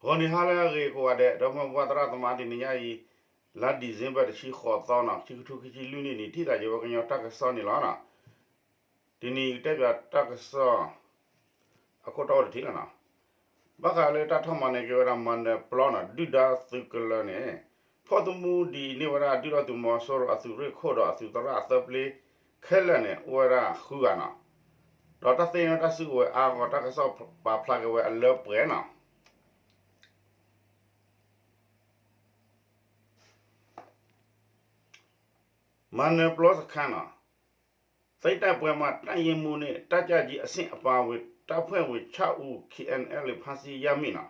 ဂီၤနံၤဟါလၢအဂ့ၤကိးဂၤဒဲး ဒီပုၢ်ဝဲၢ်သရၣ်သမါ တနံၤညါအံၤ လါ December တဆံဃိးသီနီၤ ခံကထိခံဆံလွံၢ်နံၣ်န့ၣ် ထံၣ်သးယဝဲကညီတၢ်ကစီၣ်န့ၣ်လီၤ. တနံၤကတဲဘၣ်တၢ်ကစီၣ် အခိၣ်တီအိၣ်တထံၣ်လီၤနီၤ. ဘၣ်ဃးလၢတၢ်ထီၣ်မၤန့ၢ်က့ၤဝဲဒၣ် မၤနၢၤပျီနီၤ ဒုၣ်ဒါသုးကလၢၤန့ၣ် ဖီၣ်သမူဒ်အံၤန့ၢ်ဝဲဒၣ်ဒုၣ်ဒါသုးမီၤစိရိၤအသုးရ့ၣ်ခိၣ်ဒီးအသုးသရၣ်အသၢပျ့ခဲလၢာ်န့ၣ် အိၣ်ဝဲဒၣ်ဃုဂၤနီၤ. ဒီးတၢ်သ့န့ၢ်တၢ်စုကဝဲၤအါဂီၢ် တၢ်ကစီၣ်ပာ်ဖျါက့ၤဝဲအလၢပှဲၤနီၤ. မၤနၢၤပျီစခန်းနီၤ သိမ်းတိုက်ပွဲမှာ တပ်ရင်းမှူးနဲ့ တပ်ကြပ်ကြီးအဆင့် အပါအဝင် တပ်ဖွဲ့ဝင် ခြောက်ဦး KNLA ဖမ်းဆီးရမိနီၤ.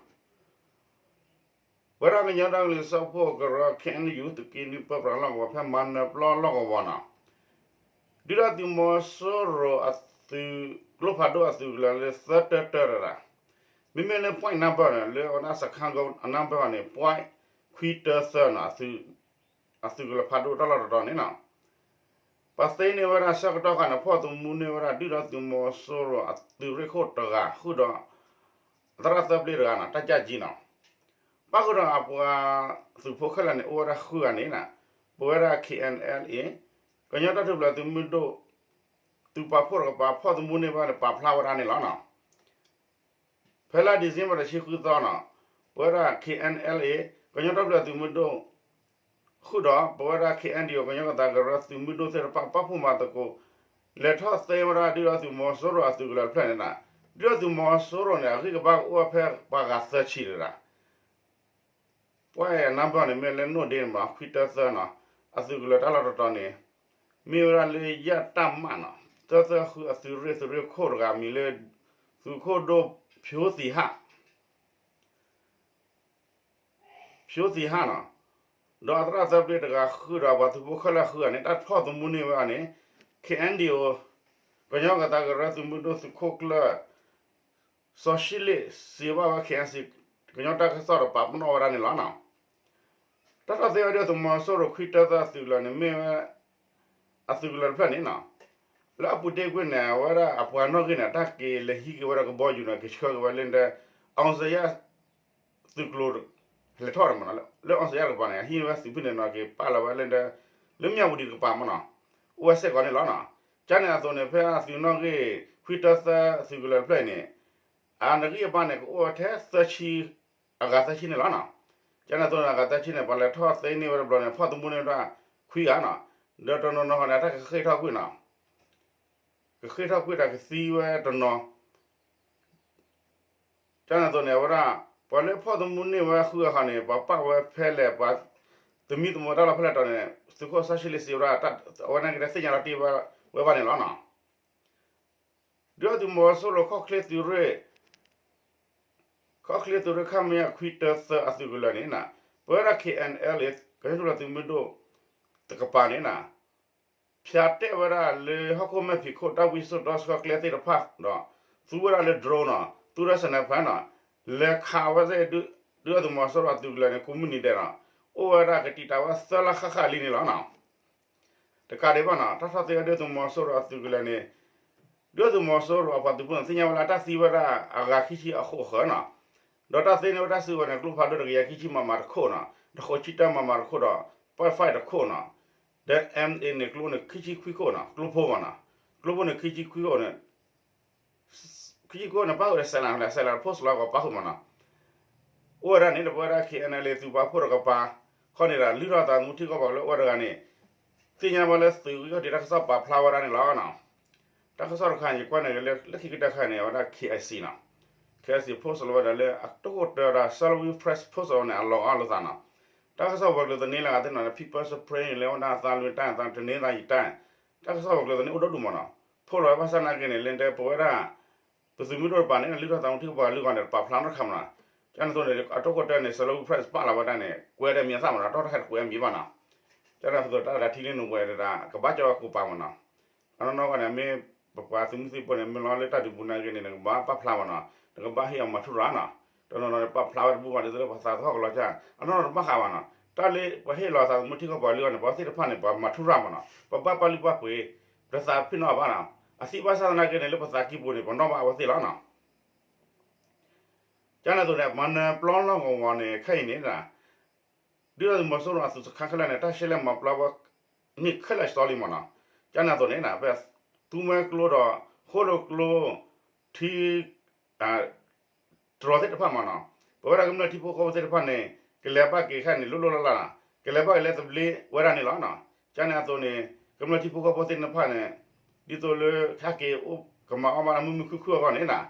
ပဝဲဒၣ်ကညီဒီကလုာ်စၢဖှိၣ်ကရၢ KNU သုးက့နွံပၢပြးလီၢ်ကဝီၤဖဲမၤနၢၤပျီလီၢ်ကဝီၤနီၤ ဒုၣ်ဒါသုးမီၤစိရိၤအသုး ကျိဖးဒိၣ်အသုးကလၢၤလၢသၢတၢတၢတဂၤ မ့မ့ၢ်လၢ point number န့ၣ် လၢအဝဲဒၣ်စခန်းကုန်းအ number န့ၣ် point ခွံတၢသၢနီၤ အသုးကလၢၤဖးဒိၣ်တၢ်လီၢ်တတီၤန့ၣ်နီၤ ပှၤသ့န့ၢ်ဝဲဒၣ်ဆၢကတီၢ်ခါန့ၣ် ဖီၣ်သမူန့ၢ်ဝဲဒၣ် ဒုၣ်ဒါသုးမီၤစိရိၤအသုးရ့ၣ်ခိၣ်တဂၤ ဃုာ်ဒီး သရၣ်သၢပျ့တဂၤနီၤ တပ်ကြပ်ကြီးနီၤ ပၣ်ဃုာ်ဒီးအပှၤသုးဖိခဲလၢာ်န့ၣ် အိၣ်ဝဲဒၣ်ဃုဂၤန့ၣ်နီၤ ပဝဲဒၣ် KNLA ကညီတၢ်ထူၣ်ဖျဲးသုးမုၢ်ဒိၣ် သုးပာ်ဖှိၣ်တကပၤ ဖီၣ်သမူန့ၢ်ဘၣ်န့ၣ် ပာ်ဖျါဝဲဒၣ်န့ၣ်လီၤနီၤ. ဖဲလါ December တဆံဃုသီနီၤ ပဝဲဒၣ် KNLA ကညီတၢ်ထူၣ်ဖျဲးသုးမုၢ်ဒိၣ် ဃုာ်ဒီး ပဝဲဒၣ် KNDO ကညီကသးကရၢသုးမုၢ်ဒိၣ်သ့ၣ်တဖၣ် ပာ်ဖှိၣ်မၤသကိး လဲၤထီၣ်သ့ဝဲဒၣ်ဒုၣ်ဒါသုးမီၤစိရိၤအသုးကလၢၤတဖျၢၣ်န့ၣ်နီၤ ဒုၣ်ဒါသုးမီၤစိရိၤန့ၣ် အဂံၢ်ကဘါကအိၣ်ဝဲဖဲပှၤဂၤသၢဆံတဂၤ point number န့ၣ် မ့ၢ်လၢနိၣ်ဒ့န့ၣ်မး ခွံတၢသၢနီၤ အသုးကလၢၤတၢ်လီၢ်တတီၤန့ၣ် မ့ၢ်ဝဲဒၣ်လၢယၣ်တၢ်မးနီၤ သၢသၢဃုအသုးရ့ၣ် သုးရ့ၣ်ခိၣ်တဂၤ မံၤလၢ သုးခိၣ်ဒိၣ်ဖၠိသံဟၣ် ဖၠိသံဟၣ်နီၤ ဒီးအသရၣ်သၢပျ့တဂၤဃုာ်ဒီး ပှၤသုးဖိခဲလၢာ်ဃုဂၤန့ၣ် တၢ်ဖီၣ်သမူန့ၢ်ဝဲအီၤန့ၣ် KNDO ကညီကသးကရၢသုးမုၢ်ဒိၣ်သုးခိၣ်ကျၢၢ် စီၤရှံလ့ၣ် စံးဘၣ်ဝဲ KIC ကညီတၢ်ကစီၣ်ဒီးပာ်ပနီၣ်ဝဲဒၣ်န့ၣ်လီၤနီၤ. တၢ်ထီၣ်သ့ဝဲဒၣ်သုးမီၤစိရိၤခွံတၢသၢအသုးကလၢၤန့ၣ် မ့ၢ်ဝဲ အသုးကလၢၤတဖျၢၣ်န့ၣ်နီၤ လၢအပူၤတ့ၢ်ကွံာ်န့ၣ် အဝဲဒၣ်အပှၤနီၣ်ဂံၢ်န့ၣ် တၢ်က့ၤလဲၤဟံးက့ၤဝဲဒၣ်ကဘီယူၤန့ၣ် ကဆှၢက့ၤဝဲလၢဒၢ အောင်ဇေယျ သုးကျိၤ လဲၤထီၣ်န့ၣ်မးနီၤ လၢ အောင်ဇေယျ တကပၤန့ၣ် အဟံးဝဲသုးဖုၣ်န့ၣ်နီၤ က့ၤပာ်လီၤဝဲလၢဒၢ လၢမၠၣ်ဝတံၤတကပၤမးနီၤ အိၣ်ဝဲစ့ၢ်ကီးန့ၣ်လီၤနီၤ. ကန့ၣ်အသိးန့ၣ် ဖဲအသုးနီၣ်ဂံၢ် ခွံတၢသၢသုးကလၢၤတဖျၢၣ်အံၤန့ၣ် အနဂံၢ်အဘါန့ၣ် ကအိၣ်ဝဲထဲသၢဆံ အဂၤသၢဆံန့ၣ်လီၤနီၤ. ကန့ၣ်အသိးန့ၣ် အဂၤသၢဆံန့ၣ် ပှၤလဲၤထီၣ်သ့န့ၢ်ဝဲတဘျီန့ၣ် ဖီၣ်သမူန့ၢ်ဝဲဒၣ်ခွံဂၤနီၤ ဒီးတနီၤနီၤဃီန့ၣ် တၢ်ကဃ့ၢ်ထီၣ်ကွံာ်နီၤ ကဃ့ၢ်ထီၣ်ကွံာ်တၢ်ကသံဝဲတနီၤ ကန့ၣ်အသိးန့ၣ် အဝဲဒၣ် ပှၤလၢဖီၣ်သမူန့ၢ်ဝဲဃုဂၤဃီန့ၣ် ပှၤပာ်ဝဲဖဲလဲၣ် ပှၤသမံသမိးတၢ်လီၢ်ဖဲလဲၣ်တီၤန့ၣ် သုးခိၣ်စီၤရှံလ့ၣ်စံးဝဲဒၣ် အဝဲန့ၣ်က့ၤသ့ၣ်ညါလီၤတ့ၢ်ဝဲဘၣ်န့ၣ်လီၤနီၤ. ဒုၣ်ဒါသုးမီၤစိရိၤခီၣ်ချ့သုးရ့ၣ် ခီၣ်ချ့သုးရ့ၣ် ခမရ ခွံတၢသၢအသုးကလၢၤန့ၣ် ပဝဲဒၣ် KNLA ကညီထူၣ်ဖျဲးသုးမုၢ်ဒိၣ် တကပၤန့ၣ် ဖၠးတဲာ်ဝဲဒၣ်လၢဟီၣ်ခိၣ်မဲာ်ဖံးခိၣ် တၢ်ဝံစိာ်ဒီဆှၢကျဲသ့ၣ်တဖၣ်ဒီး သူဝဲဒၣ်လၢ drone နီၤ သူဝဲဒၣ် sniper နီၤ လဲၤခးဝဲသ့ၣ် ဒုၣ်ဒါသုးမီၤစိရိၤအသုးကလၢၤန့ၣ် ကိးမုၢ်နံၤဒဲးနီၤ အိၣ်ဝဲဒၣ်ကတံာ်တာ်ဝဲသၢလါဃၣ်ဃၣ်လံန့ၣ်လီၤနီၤ. တကးဒံးဘၣ်နီၤ တၢ်ထီၣ်သ့ဝဲဒုၣ်ဒါသုးမီၤစိရိၤအသုးကလၢၤန့ၣ် ဒုၣ်ဒါသုးမီၤစိရိၤအပှၤသုးဖိန့ၣ် သ့ၣ်ညါဝဲလၢတၢ်သံဝဲဒၣ်အဂၤခံဆံအဃိးဃၢၤနီၤ ဒီးတၢ်သ့န့ၢ်ဝဲတၢ်စုကဝဲၤန့ၣ် ကျိဖးဒိၣ်တကယၤခံဆံ MM တခိၣ်နီၤ တဃိးဆံတၢ MM တခိၣ်ဒီး point five တခိၣ်နီၤ ဒီး MA န့ၣ် ကျိန့ၣ် ခံဆံခွံခိၣ်နီၤ ကျိဖိမးနီၤ ကျိဖိန့ၣ် ခံဆံခွံခိၣ်န့ၣ် ခံဆံခွံခိၣ်န့ၣ် ပၣ်ဃုာ်ဒီး စဲးလၤ စဲးလၤ post လီၤကီးပၣ်ဃုာ်မးနီၤ အိၣ်ဝဲဒၣ်န့ၣ် ပဝဲဒၣ် KNLA သုးပာ်ဖှိၣ်တကပၤ ခီန့ၣ်ဒီး လုၢ်ထီၣ်သးသမူထံကီၢ်ပှၤကလုာ်အိၣ်ဝဲတဂၤန့ၣ် သ့ၣ်ညါဘၣ်လၢသုးဂံၢ်ခီၣ်ထံးတၢ်ကစီၣ်ပာ်ဖျါဝဲဒၣ်န့ၣ်လီၤနီၤ. တၢ်ကစီၣ်တခါ ယကွၢ်န့ၣ် လၢခံကတၢၢ်ခါန့ၣ် အဝဲဒၣ် KIC နီၤ KIC post လီၤဝဲဒၣ်လၢအတိၢ်ကတၢၢ်ဒီး Salween Press post အဝဲန့ၣ် အလီၤဂာ်လိာ်သးနီၤ. တၢ်ကစီၣ်ပှၤကလုာ်သန့လၢအဂၤသ့ၣ်နီၤ People's Spring လၢအဝဲဒၣ်သးလွံၢ်တၢ် သးတန့သးယံာ်တၢ် တၢ်ကစီၣ်ပှၤကလုာ်သန့အိၣ်ဒိၣ်ဒိၣ်မးနီၤ. ဖီၣ်လီၤဝဲဘၣ်ဆၣ်နာ်က့န့ၣ် လၢတဲပဝဲဒၣ် ပသုးမုၢ်ဒိၣ်တကပၤန့ၣ် လုၢ်ထီၣ်သးသမူထံကီၢ်ပှၤကလုာ်ဂီၢ်န့ၣ် ပာ်ဖျါနီတခါမးနီၤ. ကန့ၣ်အသိးန့ၣ် အတိၢ်ကတၢၢ်န့ၣ် Salween Press ပာ်လီၤဝဲဒၣ်န့ၣ် ကွဲးဒၣ်မံၤအသၣ်မးနီၤ တီၢ်တခါတကွဲးမံၤဘၣ်နီၤ. ကန့ၣ်အသိးတၢ်တဂၤထံလၢနဝဲဒၣ် ကဘၣ်ကၠီဝဲကိးပၤမးနီၤ. အနီၢ်နီၢ်ဝဲန့ၣ် မ့ၢ်ပပှၤသုးမုၢ်သံၣ်ဘိန့ၣ် မ့ၢ်လီၤလၢတၢ်ဒုးပူၤနာ်က့န့ၣ် နကဘၣ်ပာ်ဖျါမးနီၤ နကဘၣ်ဟ့ၣ်အီၤမၤထူရၤနီၤ. တနီၤနီၤန့ၣ် ပာ်ဖျါဝဲတဘူၣ်ဘၣ်ဒ်သိးလၢပှၤသးသဟီၣ်ကလီၤကၢ် အနီၢ်နီၢ်တဘၣ်ဃးဘၣ်နီၤ. တၢ်လၢပှၤဟ့ၣ်လီၤသးသမူထံကီၢ်ပှၤကလုာ်ဂီၢ်န့ၣ် ပှၤသ့ၣ်တဖၣ်န့ၣ် ပှၤမၤထူရၤမးနီၤ ပဘၣ်ပာ်လုၢ်ပာ်ပှ့ၤ ပတသးပ့ၤနီၣ်ဘၣ်နီၤ. အသံဘၣ်ဆၣ်သနာ်က့န့ၣ် လၢပသးကံၢ်ပူၤန့ၣ် ပနီၣ်ဘၣ်အဝဲသ့ၣ်လီၤနီၤ. ကန့ၣ်အသိးန့ၣ် မၤနၢၤပျီလီၢ်ကဝီၤန့ၣ် ခဲအံၤန့ၣ် ဒုၣ်ဒါသုးမီၤစိရိၤအသုးစခါခဲလၢာ်န့ၣ် တၢ်ရှဲလဲၣ်မၤပျီဝဲ န့ၢ်ခဲလၢာ်စ့ၢ်ကီးလံမ့ၢ်နီၤ. ကန့ၣ်အသိးန့ၣ် ဖဲသူမွဲကျိဒီး ဃိၣ်လိာ်ကျိ ထံ တြီၤသ့ၣ်တဖၣ်မ့ၢ်နီၤ, ပဝဲဒၣ်ကမျၢၢ်ထံဖိကီၢ်ဖိသ့ၣ်တဖၣ်န့ၣ် ကလဲၤဘၣ်က့ၤခဲန့ၣ် လိၣ်လိၣ်လၢ်လၢ်နီၤ, ကလဲၤဘၣ်က့ၤလၢသဘျ့ဝဲဒၣ်န့ၣ်လီၤ. ကန့ၣ်အသိးန့ၣ် ကမျၢၢ်ထံဖိကီၢ်ဖိသ့ၣ်တဖၣ်န့ၣ် ဒ်သိးလၢဟဲက့ၤအိၣ်ကမၤအီၣ်ဘၣ်မုာ်မုာ်ခုၣ်ခုၣ်အဂီၢ်န့ၣ်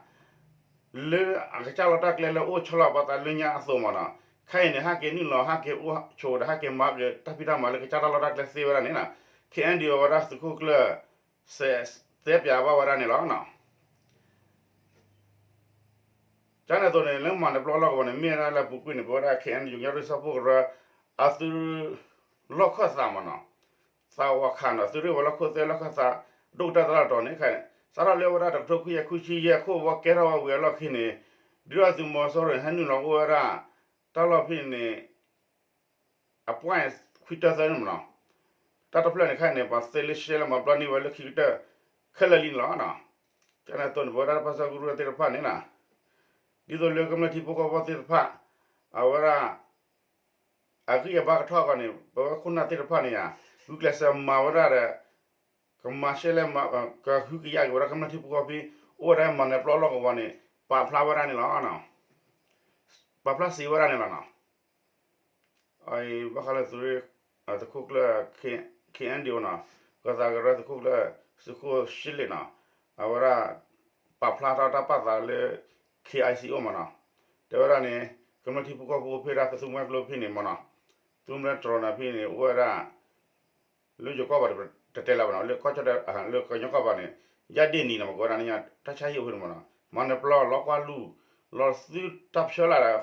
လၢအကစၢ်လီၢ်တၢ်ကျဲလၢအိၣ်ဆီလီၤပှၤသးလၢညါအသိးမ့ၢ်နီၤ, ခဲအံၤန့ၣ် ဟဲက့ၤနုာ်လီၤ ဟဲက့ၤအိၣ်ဆိးဒီး ဟဲက့ၤမၤက့ၤတၢ်ဖံးတၢ်မၤလၢကစၢ်တၢ်လီၢ်တၢ်ကျဲသ့ဝဲဒၣ်န့ၣ် ခ့ၣ်အဲၣ်ဒံၣ် အဝဲဒၣ်သုးခိၣ်ကျၢၢ် စဲးတဲပၠးဘၣ်ဝဲဒၣ်န့ၣ်လီၤ. ကန့ၣ်အသိးန့ၣ် လၢမၤနၢၤပျီလီၢ်ကဝီၤန့ၣ် မ့ၢ်ဝဲဒၣ်လၢအပူၤကွံာ်န့ၣ် ပဝဲဒၣ် ခ့ၣ်အဲၣ်ဒံၣ် ယိၤကညီဒုးစၢဖှိၣ်ကရၢ အသုး လီၢ်ခၢၣ်သးမ့ၢ်နီၤ, သးဝးခးနီၤ သုးရ့ၣ်ဝဲၤလီၢ်ခိၣ်သၢလီၢ်ခၢၣ်သး ဒိၣ်ကတၢၢ်တၢ်လီၢ်တတီၤန့ၣ်ခဲန့ၣ် စးထီၣ်လၢဝဲဒၣ်တကထိခွံကယၤခွံဆံယဲၢ်အခိၣ်ဝဲကဲထီၣ်ဝဲဝံၤအလီၢ်ခံန့ၣ် ဒုၣ်ဒါသုးမီၤစိရိၤန့ၣ် ဟဲနုာ်လီၤအိၣ်ဝဲဒၣ် တၢ်လီၢ်ဖဲန့ၣ် အပှၢ်ခွံတၢသၢန့ၣ်မ့ၢ်နီၤ, တၢ်တဖျၢၣ်န့ၣ်ခဲအံၤန့ၣ် ပှၤသ့လၢရှဲလၢမၤပျီန့ၢ်ဝဲလၢခံကတၢၢ် ခဲလၢာ်လံန့ၣ်လီၤ. ကန့ၣ်အသိးန့ၣ် ပဝဲဒၣ်တၢ်ပၢဆှၢကရူၢ်သ့ၣ်တဖၣ်န့ၣ် ဒ်သိးလၢကမျၢၢ်ထံဖိကီၢ်ဖိသ့ၣ်တဖၣ် အဝဲဒၣ် အဂံၢ်အဘါကထီၣ်အဂီၢ်န့ၣ် ပဝဲခိၣ်နၢ်သ့ၣ်တဖၣ်န့ၣ်ယါ ဂုာ်ကျဲးစၢးမၤဝဲဒၣ်ဒီး ကမၤရှဲလဲၣ် ကဟုကယာ်က့ၤဝဲဒၣ်ကမျၢၢ်ထံဖိကီၢ်ဖိ အိၣ်ဝဲဒၣ်မၤနၢၤပျီလီၢ်ကဝီၤန့ၣ် ပာ်ဖျါဝဲဒၣ်န့ၣ်လီၤ. ပာ်ဖျါစံးဝဲဒၣ်န့ၣ်လီၤနီၤ. ဘၣ်ဃးလၢသုးရ့ၣ် သုးခိၣ်ကျၢၢ် ခ့ၣ်အဲၣ်ဒံၣ်အီၤနီၤ, ကီၢ်သးကရၢသုးခိၣ်ကျၢၢ် သုးခိၣ်ရှ့လ့ၣ်နီၤ, အဝဲဒၣ် ပာ်ဖျါထီၣ်တၢ်ပာ်သးလၢ ခ့ၣ်အဲၣ်စံၣ်အိၣ်မ့ၢ်နီၤ, တဲဝဲဒၣ်န့ၣ် ကမျၢၢ်ထံဖိကီၢ်ဖိဖဲဒၣ်ပသူမွဲကျိဖဲန့ၣ်မ့ၢ်နီၤ, သူမွဲတြီၤနၤဖဲန့ၣ် အိၣ်ဝဲဒၣ် လၢယိၤကီၢ်ဘၣ်တတဲလၢၤဘၣ်နီၤ, လၢကီၢ်ကၠီၣ်တဲၣ် လၢကညီကီၢ်ဘၣ်န့ၣ် ယၣ်ဒ့ၣ်နံၤနီၤ ပကဝဲဒၣ်န့ၣ်ညါ တၢ်ဆါဟံၣ်အိၣ်ဖဲန့ၣ်မ့ၢ်နီၤ, မၤနၢၤပျီလီကွၢ်လူၢ် လီၤသုတၢ်ဖျၢလၢ်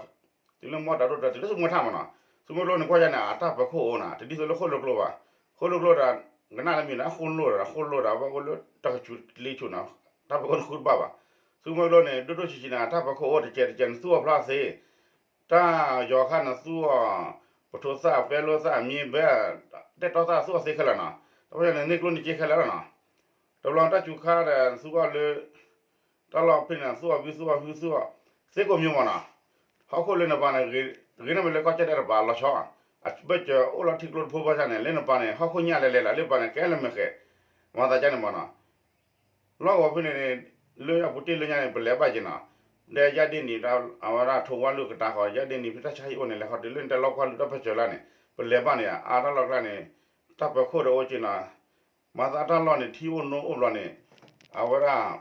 ဒီး တုၤလၢမီၢ်တၢ်ဒိၣ်တၢ် တုၤလၢသူမွဲထၣ်မ့ၢ်နီၤ, သူမွဲကျိန့ၣ်ကွၢ်ယါန့ၣ် အတၢ်ပၢၤခိၣ်အိၣ်နီၤ, တဒ်သိးလၢဃိၣ်လိာ်ကျိဘၣ်, ဃိၣ်လိာ်ကျိဒီး ကနၣ်လၢမံၤန့ၣ် အဃိၣ်လိာ်ဒီး ဃိၣ်လိာ်ဒီး အဝဲအိၣ်လၢတၢ်ကစူၤတလ့ဆူၣ်နီၤ, တၢ်ပၢၤခိၣ်တဃုတဘၣ်ဘၣ်, သူမွဲကျိန့ၣ် ဒိၣ်ဒိၣ်ဆံးဆံးန့ၣ် အတၢ်ပၢၤခိၣ်အိၣ်တကဲးတကဲးန့ၣ် သူအီၤဖျါသ့ တၢ်ယီၤခါန့ၣ်သူအီၤ, ပထိသၣ်ပဲလိသၣ် မံဘဲ တဲတီသၣ်သူအီၤသ့ခဲလၢာ်နီၤ, တၢ်ဖဲန့ၣ် န့ၢ်ကျိန့ၢ်စ့ခဲလၢာ်လီၤနီၤ, တဘျီတၢ်စူၤခါဒီးသူအီၤလၢ တၢ်လီၢ်ဖဲန့ၣ် သူအီၤဘုသူအီၤဟုသူအီၤ သ့ကိးမံမ့ၢ်နီၤ, ဟီၣ်ခိၣ်လၢနပၤန့ၣ် ဂ့ၤန့ၢ်မ့ၢ်လၢကီၢ်ကၠီၣ်တဲၣ်တပၤလီၤဆီ, အဘၢၣ်စၢၤအိၣ်လီၤထံကျိတဖိဘၣ်ဆၣ်န့ၣ် လၢနပၤန့ၣ် ဟီၣ်ခိၣ်ညၣ်လဲၤလဲၤလီၤ လၢပၤန့ၣ် ကဲလၢမဲာ်ဃဲၤ, မၤသးကန့ၣ်မ့ၢ်နီၤ လီၢ်ကဝီၤဖဲန့ၣ်န့ၣ် လၢအပူၤတ့ၢ်လၢညါန့ၣ် ပလဲၤဘၣ်က့ၤနီၤ, ဒီးယၣ်ဒ့ၣ်နံၤ အဝဲဒၣ်ထိးဝါလူၢ်ကတၢၢ်ဃီ ယၣ်ဒ့ၣ်နံၤဖဲတၢ်ဆါဟံၣ်အိၣ်န့ၣ် လဲၤဃီတုၤလၢနတဲလီကွၢ်လူၢ်တၢ်ပၢၢ်စၢၤလၢ်န့ၣ် ပလဲၤဘၣ်န့ၣ် အါတၢ်လီၢ်ကျါန့ၣ် တၢ်ပၢၤခိၣ်ဒီးအိၣ်က့ၤနီၤ, မၤသးတၢ်လီၢ်န့ၣ် ထံအိၣ်နိအိၣ်ဘျီန့ၣ် အဝဲဒၣ်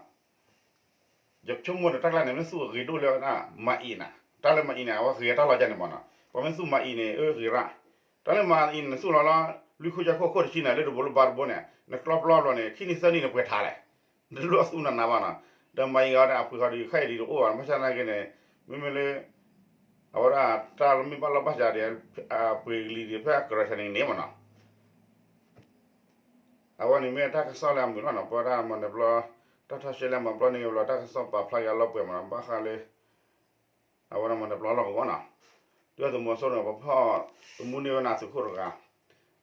ယဆိကမိၣ်ဒီးတၢ်ကျါန့ၣ် မ့ၢ်သူၣ်အဂ့ၤဒိၣ်လၢဝဲဒၣ် မၤအံၤနၤ, တၢ်လၢမၤအံၤန့ၣ် အဝဲဂ့ၤတၢ်လီၢ်ကန့ၣ်မ့ၢ်နီၤ, ပှၤမ့ၢ်သူၣ်မၤအံၤန့ၣ် အဂ့ၤရၣ်, တၢ်လၢမၤအံၤန့ၣ် နသူၣ်လီၤလီၤ လွံၢ်ခိၣ်ယဲၢ်ခိၣ်ခိၣ်တဆံန့ၣ် လၢတဘိလၢဘါတဘိန့ၣ် နကျီပျီဘျီန့ၣ် ခံနံၣ်သၢနံၣ်န့ၣ်ပှဲၤထါလဲၣ်, နတလိၣ်အသူၣ်နးနးဘၣ်နီၤ, ဒီးမၤအံၤဂီၤဒီးအပှ့ၤဃီဒီးခဲအံၤဒ်တအိၣ်ဘၣ် ဘၣ်ဆၣ်သနာ်က့န့ၣ် မ့မ့ၢ်လၢ အဝဲဒၣ်တၢ်လၢမ့ၢ်ဘၣ်လီၢ်ဘၣ်စးဒီး အပှ့ၤကလံၤဒံးဖဲအကရၢၢ်ဆါန့ၣ်န့ၣ်မ့ၢ်နီၤ အဝဲန့ၣ်မ့ၢ်တၢ်ကစီၣ်လၢအမုာ်လီၤနီၤ, ပဝဲဒၣ်မၤနၢၤပျီ တၢ်ထီၣ်ရှဲလဲၣ်မၤပျီန့ၣ်ဘျီ တၢ်ကစီၣ်ပာ်ဖျါက့ၤအလီၤပှဲၤမ့ၢ်နီၤ, ဘၣ်ဃးလၢ အဝဲဒၣ်မၤနၢၤပျီလီၢ်ကဝီၤနီၤ, ဒုၣ်ဒါသုးမီၤစိရိၤန့ၣ် ပဖီၣ်သမူန့ၢ်ဝဲဒၣ်သုးခိၣ်တဂၤ,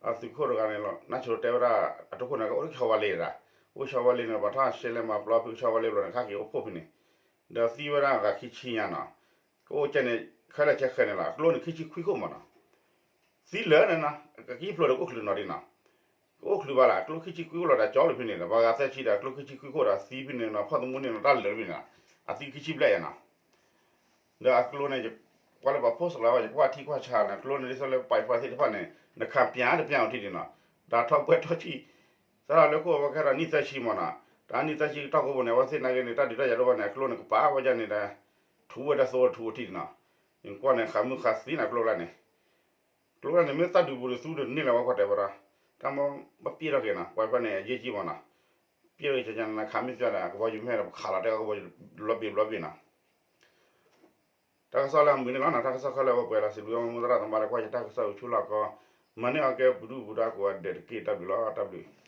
အသုးခိၣ်တဂၤန့ၣ်လီၤ နၢ်ဆိတဲဝဲဒၣ် အတခိၣ်န့ၣ် ကအိၣ်လၢဆီဝါလ့ၤဒၣ်, အိၣ်ဆီဝါလ့ၤန့ၣ် ပှၤထီၣ်ရှဲလဲၣ်မၤပျီဖဲဆီဝါလ့ၤဘျီန့ၣ် ခါက့ၤအိၣ်ဖှိၣ်ဖဲန့ၣ်, ဒီးသံဝဲဒၣ်ဂၤခံဆံညါနီၤ, ကအိၣ်ကဲန့ၣ် ခဲလၢာ်ဆဲးဃဲၤန့ၣ်လီၤ, အကျိန့ၣ်ခံဆံခွံခိၣ်မ့ၢ်နီၤ သံလၢာ်န့ၣ်နီၤ ကကံဖျိးဒီးကအိၣ်ချုးနီၤဒ်နီၤ, ကအိၣ်ချုးဘၣ်လၢ ကျိခံဆံခွံခိၣ်လီၤဒီးကၠီလၢဖဲန့ၣ်ဒီး ပှၤဂၤသၢဆံဒီး ကျိခံဆံခွံခိၣ်ဒီးသံဖဲန့ၣ်နီၤ ဖီၣ်သမူန့ၣ်နီၤ တၢ်လၢာ်ဖဲန့ၣ်နီၤ, အသံခံဆံဘျဲၣ်ယါနီၤ, ဒီးအကျိန့ၣ် ကွၢ်လၢပှၤ post လီၤ ယကွၢ်ထံကွၢ်ဆးန့ၣ် ကျိန့ၣ်ဒ်သိးလၢပှၤဖှီၣ်သ့ၣ်တဖၣ်န့ၣ် နခးပျၢ်တပျၢ်အီၤထံဒ်နီၤ, တၢ်ထီၣ်ပှဲၤထီၣ်ဆံၣ်, စးထီၣ်လၢခိၣ်အဝဲကဲထီၣ်နံၣ်သၢဆံမ့ၢ်နီၤ, တၢ်နံၣ်သၢဆံကတီၢ်ကိးပူၤန့ၣ် အဝဲသ့ၣ်နာ်က့န့ၣ် တၢ်ဒုးတၢ်ယၤဒိၣ်ဘၣ်န့ၣ် အကျိန့ၣ် ကပာ်ဝဲဒၣ်န့ၣ်ဒီး ထူဝဲဒၣ်သိဝဲထူဝဲထံဒ်နီၤ, ယကွၢ်န့ၣ် ဃးမုၢ်ဃးသံန့ၣ် ကျိကျါန့ၣ် ကျိန့ၣ် မ့ၢ်သၣ်ဒုးပူၤဒုးသူဒုးန့ၢ်လၢၤဝဲကွၢ်တဲဝဲဒၣ်, တၢ်မ့ၢ်ဘၣ်ပျဲထီၣ်က့ၤနီၤ ပှၤဖဲန့ၣ် အရေးကြီးမ့ၢ်နီၤ, ပျဲထီၣ်က့ၤကန့ၣ် ခးမ့ၢ်ပျဲဒီး ကဘီယူၤမ့ၢ်ဒီး ပခးလီၤတဲကဘီယူၤဘျီဘ့ၣ်ဘျီဘ့ၣ်နီၤ, တၢ်ကစီၣ်လၢအမုာ်န့ၣ်လီၤနီၤ, တၢ်ကစီၣ်ခဲလၢာ်ဝဲပှဲၤလီၤ စံးဘျုးမုၢ်သရၣ်သမါလၢကွၢ်ယတၢ်ကစီၣ်အဆူၣ်လီၤကီ, မၤန့ၢ်အီၤကဲပဒုၣ်ပဒါကိးဂၤဒဲးတက့ၢ် တၢ်ဘျုးလီၤ တၢ်ဘျုး